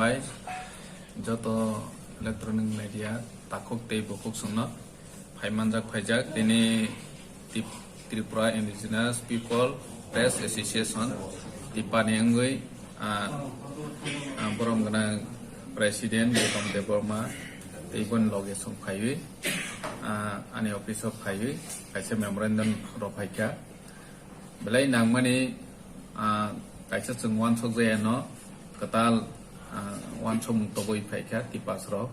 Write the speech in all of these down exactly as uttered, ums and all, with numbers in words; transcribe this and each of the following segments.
Bai joto electronic media takhuk tei bukhuk songno phai manjak phaijak tini Tip-, Tripura Indigenous People Press Association, TIPA ni wngwi, ah, ah, borom gwnang President Gautam Debbarma tei boni loge song phaiwi, ah, ani office o phaiwi kaisa memorandum rw phaikha. Belai nangmani, ah, kaisa chwng uansuk jaya no kwtal, ah, uansukmung tobwi phaikha, tipas rok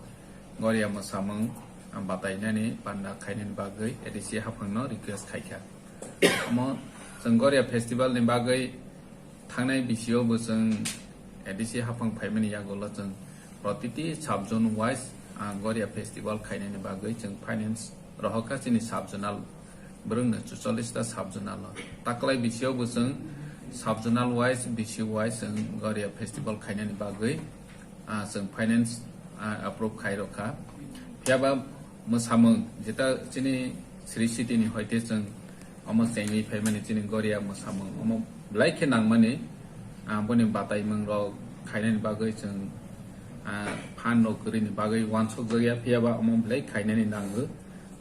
Goria mwsamung, ah, batainani panda khainani bagwi A D C haphangno request khaikha. Omo chwng Goria festival ni bagwi thangnai bisio bo chwng A D C haphang phaimani yagulo chwng protiti sub zone wise, ah, Goria festival khainani bagwi chwng finance rohorkha chini sub zonal bwrwngno chuchollis ta sub zonal o. Taklai bisio bo chwng sub zonal wise, bisi wise chwng Goria festival khainani bagwi, ah, chwng finance, ah, approve khai rokha. Phiyaba mwsamung jeta chini Sri City ni hoite chwng omo chengwi phaimani chini Goria mwsamung omo belai khe nangmani, ah, boni bataimung rok khainani bagwi chwng, ah, phan rok kwrwini bagwi uansukjakya, phiyaba omo belai khainani nango.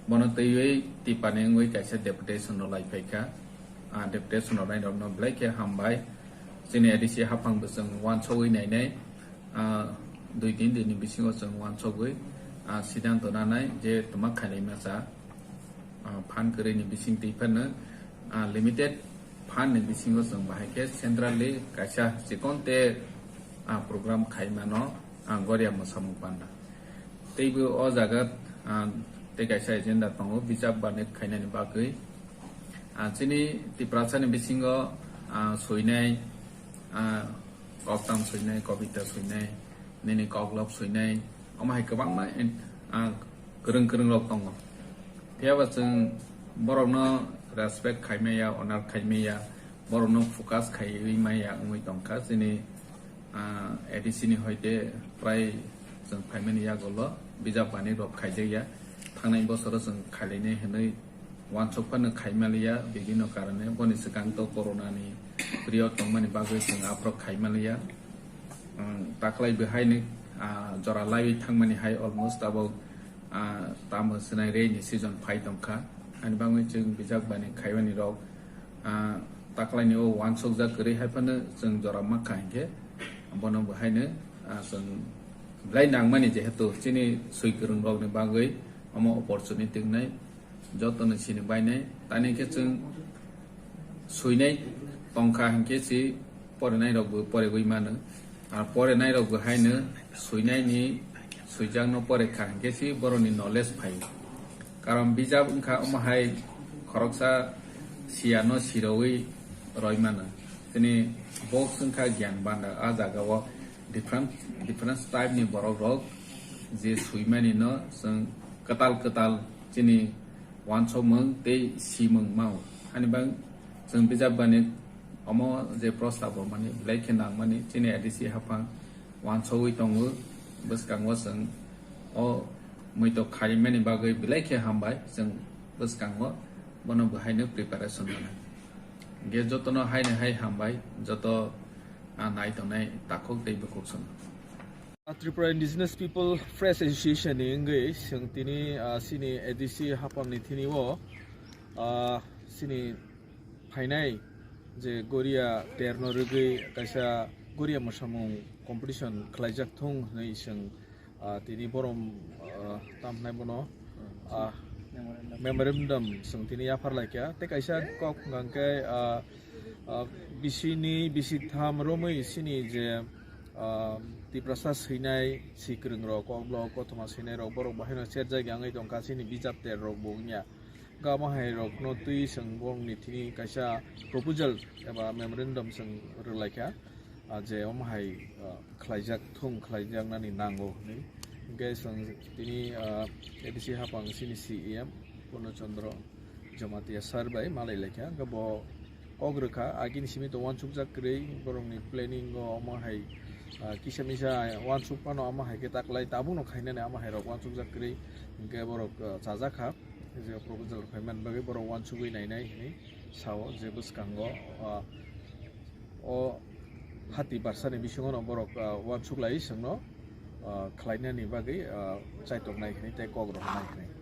Bono twiwi TIPA ni wngwi kaisa deputation rok lai phaikha. Ah, deputation rok nai rokno belai khe hambai. Chini A D C haphang bo chwng uansugwi nainai. Ah, dui tin din ni bisingo chwng uansugwi, ah, siddhanto nanai je twma khailai masa. Ah, phan kwrwini bising twi phano, ah, limited phan ni bisingo chwng bahai khe centrally kaisa chikon te, ah, program khai mano, ah, Goria mwsamung panda. Teibo o jaga, ah, tei kaisa agenda tongo bijap banik khainani bagwi. Ah, chini Tiprasa ni bisingo, ah, soinai, ah, koktam soinai, kobita soinai, nini koklop soinai, omo hai kwbangma, ah, kwrwng kwrwng rok tongo. Phiyaba chwng borokno respect khaimaya, honor khaimaya, borokno focus khaiwi maya wngwi tongkha chini, ah, A D C ni hoite prai chwng phaimani yagulo bijap bani rok khaijakya. Thangnai bosoro chwng khailainai hinwi uansuk phano khaimaliya bibinno karone. Boni swkang to corona ni period tongmani bagwi chwng aphro khaimaliya. Ang taklai bo haino, ah, jora laiwi thangmani hai almost abo, ah, tamo swnai rei ni season phai tongkha. Ani bagwi chwng bijap bani khaimani rok, ah, taklaini o uansukjak kwrwi hai phano chwng jora makha hinkhe bono bo haino, ah, chwng belai nangmani jehetu chini swi kwrwng rokni bagwi omo opportunity wngnai. Jotono sini bainai, tani khe chwng swinai tongkha hinkhe si porinai rokbo porigwi mano. Ar porinai rokbo haino swinaini swijakno porikha hinkhe si borokni knowledge phaio. Karon bijap wngkha omo hai khoroksa siyano sirowi roi mano. Chini books wngkha gyan banda. A jagao different, different type ni borok rok je swimani no chwng kwtal kwtal chini uansukmung tei simung mao. Ani bang chwng bijap bani omo je prostab rwmani belai khe nangmani chini A D C haphang uansugwi tongo. Bwskango chwng o muitok khaimani bagwi belai khe hambai chwng bwskango bono bo haino preparation rwnai. Hwnkhe jotono haino hai hambai joto, ah, nai tongnai takhuk tei bukhuk song. Tripura Indigenous People Press Association ni wngwi chwng tini, ah, chini A D C haphang ni thini o, ah, chini phainai je Goria terno rwgwi kaisa Goria mwsamung competition khlaijak thung hwnwi chwng, ah, tini borom, ah, tamhnai bono, ah, memorandum chwng tini yaphar laikha. Tei kaisa kok hwnkha khe, ah, ah, bisini bisitham romwi chini je, ah, Tiprasa swinai, swikwrwng rok, kokborok, kothoma swinai rok, borok bo haino cherjak ya wngwi tongkha chini bijap ter rok bo wngya. Hwnkhe omo hai rokno twi chwng borokni thini kaisa proposal eba memorandum chwng rwlaikha, ah, je omo hai, ah, khlaijak thung, khlaijaknani nango hwnwi. Hwnkhe chwng tini, ah, A D C haphang chini C E M Purno Chandra Jamatia sir bai malai laikha. Hwnkhe bo kok rwkha, agini simi to uansukjak kwrwi, borokni planning o omo hai, ah, kisa misa uansuk phano omo hai khe taklai tabukno khainani omo hai rok uansukjak kwrwi, hwnkhe borok, ah, chajakha. Je proposal rok phaiman bagwi borok uansugwi nainai hinwi sao, je bwskango, ah, o Hati barsani bisingo no borok, ah, uansuk lai chwngno, ah, khlainani bagwi, ah, chaitok nai hwnwi tei kok rok nai hwnwi.